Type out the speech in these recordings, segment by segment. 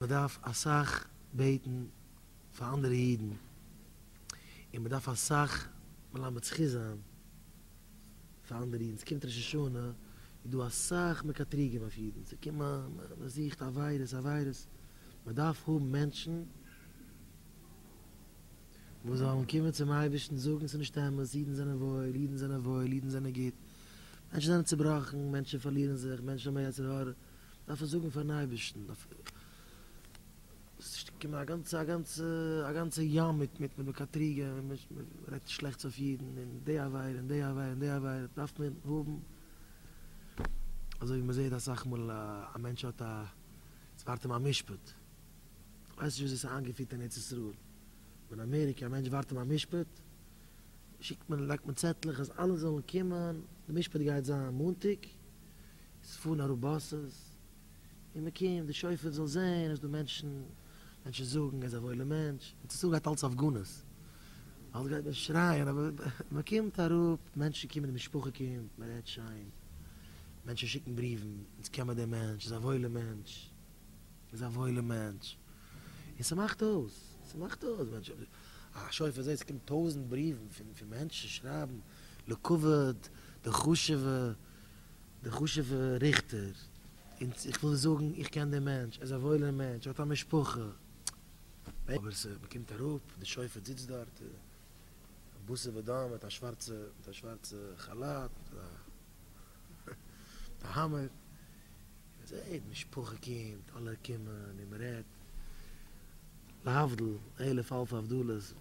מען דארף אסאך בעטן פאר אנדערע אידן, און מען דארף אסאך מלמד זכות זיין פאר אנדערע אידן, ס'קומט ראש השנה איז דא אסאך מקטריגים אויף אידן, ס'קומען מען זוכט עבירות עבירות, מען דארף האבן מענטשן וואס זאלן קומען צום אייבערשטן זאגן ס'איז נישט אמת, אידן זענען וואויל, אידן זענען וואויל, אידן זענען גוט, מענטשן זענען צובראכן, מענטשן פארלירן זיך, מענטשן האבן א יצר הרע, דארף עס זאגן פארן אייבערשטן, עס איז געקומען א גאנצע א גאנצע א גאנצע ים מיט מיט מיט מקטריגים און מען רעדט שלעכטס אויף אידן און די עבירה און די עבירה און די עבירה, דארף מען האבן אזוי ווי מען זעט אסאך מאל א מענטש האט א עס ווארט אים א משפט, איך ווייס נישט ווי אזוי עס איז איינגעפירט אין ארץ ישראל, אבער אין אמעריקע א מענטש ווארט אים א משפט שיקט מען לייגט מען צעטלעך אז אלע זאלן קומען, די משפט גייט זיין מאנטאג. עס פארן אראפ באסעס און מען קומט, די שופט זאל זען אז דא מענטשן, מענטשן זאגן ער איז א וואוילער מענטש, און צו גייט אלץ הפגנות, אלץ גייט מען שרייען, אבער מען קומט אראפ, מענטשן קומען, די משפחה קומט, מען רעדט שיין, מענטשן שיקן בריוון, אונז קען מען דעם מענטש, איז א וואוילער מענטש, איז א וואוילער מענטש, און ס'מאכט אויס, ס'מאכט אויס, מענטשן, א שופט זעט ס'קומט טויזענט בריוון פון מענטשן שרייבן לכבוד די חשוב'ע. די חשוב'ע ריכטער, און איך וויל זאגן איך קען דעם מענטש, ער איז א וואוילער מענטש, ער האט א משפחה. אבער ס'קומט אראפ, די שופט זיצט דארט, א בשר ודם מיט א שווארצע מיט א שווארצע כאלאט, מיט א האמער, און מ'זעט משפחה קומט, אלע קומען און מ'רעדט, להבדיל אלף אלפי הבדלות,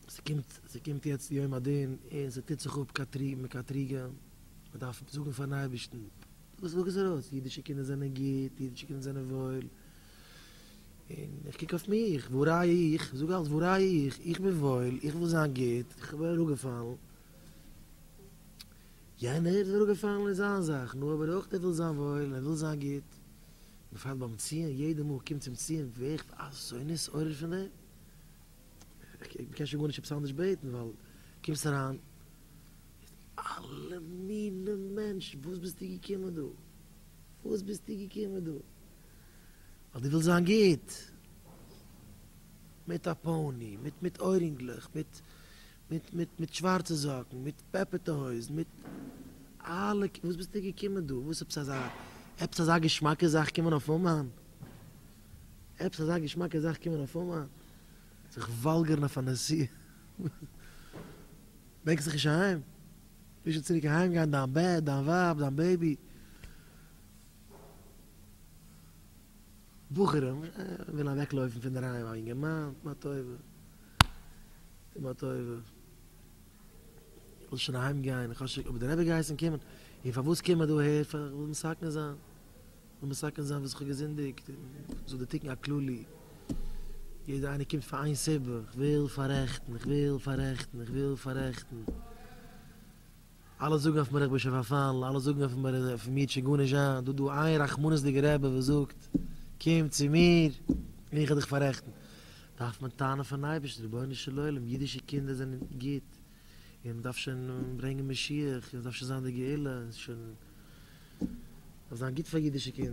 ס'קומט ס'קומט יעצט יום הדין און ס'טוט זיך אפ מקטריגים. מען דארף זאגן פארן אייבערשטן, זאג עס ארויס, אידישע קינדער זענען גוט, אידישע קינדער זענען וואויל, און איך קוק אויף מיך, והא ראיה איך, זאג אלץ והא ראיה איך, איך בין וואויל, איך וויל זיין גוט, איך בין אראפגעפאלן, יענער איז אראפגעפאלן אין זיין זאך, נו אבער אויך ער וויל זיין וואויל, ער וויל זיין גוט, בפרט ביים ציון, יעדע מאל קומט צום ציון ווער איך אזוי נתעורר פון דעם, איך קען שוין גארנישט עפעס אנדערש בעטן, ווייל קומסט אריין, אלע מיני מענטשן, וואס ביסטו געקומען דא? וואס ביסטו געקומען דא? ווייל דו ווילסט זיין גוט? מיט א pony, מיט מיט אוירינגלעך, מיט מיט מיט מיט שווארצע זאקן, מיט פעפערטע הויזן, מיט אלע, וואס ביסטו געקומען דא? וואס עפעס אזא, עפעס אזא געשמאקע זאך קומען אויף אומאן? עפעס אזא געשמאקע זאך קומען אויף אומאן? זיך וואלגערן אויף א נסיעה? בענקסט זיך נישט אהיים? ווילסט שוין צוריק אהיים גיין, דיין בעט, דיין ווייב, דיין baby. בחורים ווילן אוועק לויפן פון דערהיים, א אינגערמאן, טו מיר א טובה, טו מיר א טובה, איך וויל שוין אהיים גיין, איך האב שוין, אבער דער רבי געהייסן קומען, און פארוואס קומען דא אהער, פאר איך וויל מתקן זיין, איך וויל מתקן זיין וואס איך האב געזינדיגט, זאגט די תיקון הכללי, יעדער איינער קומט פאר איין סיבה, איך וויל פאררעכטן, איך וויל פאררעכטן, איך וויל פאררעכטן. אלע זאגן אויף מיר איך בין שוין פארפאלן, אלע זאגן אויף מיר אויף מיר וועט שוין גארנישט זיין, דא דא איין רחמנות'דיגער רבי וואס זאגט, קום צו מיר און איך וועל דיך פאררעכטן. דארף מען טענה'ן פארן אייבערשטן, רבונו של עולם, אידישע קינדער זענען גוט, און מען דארף שוין ברענגען משיח, און עס דארף שוין זיין די גאולה, און שוין דארף זיין גוט פאר אידישע קינדער.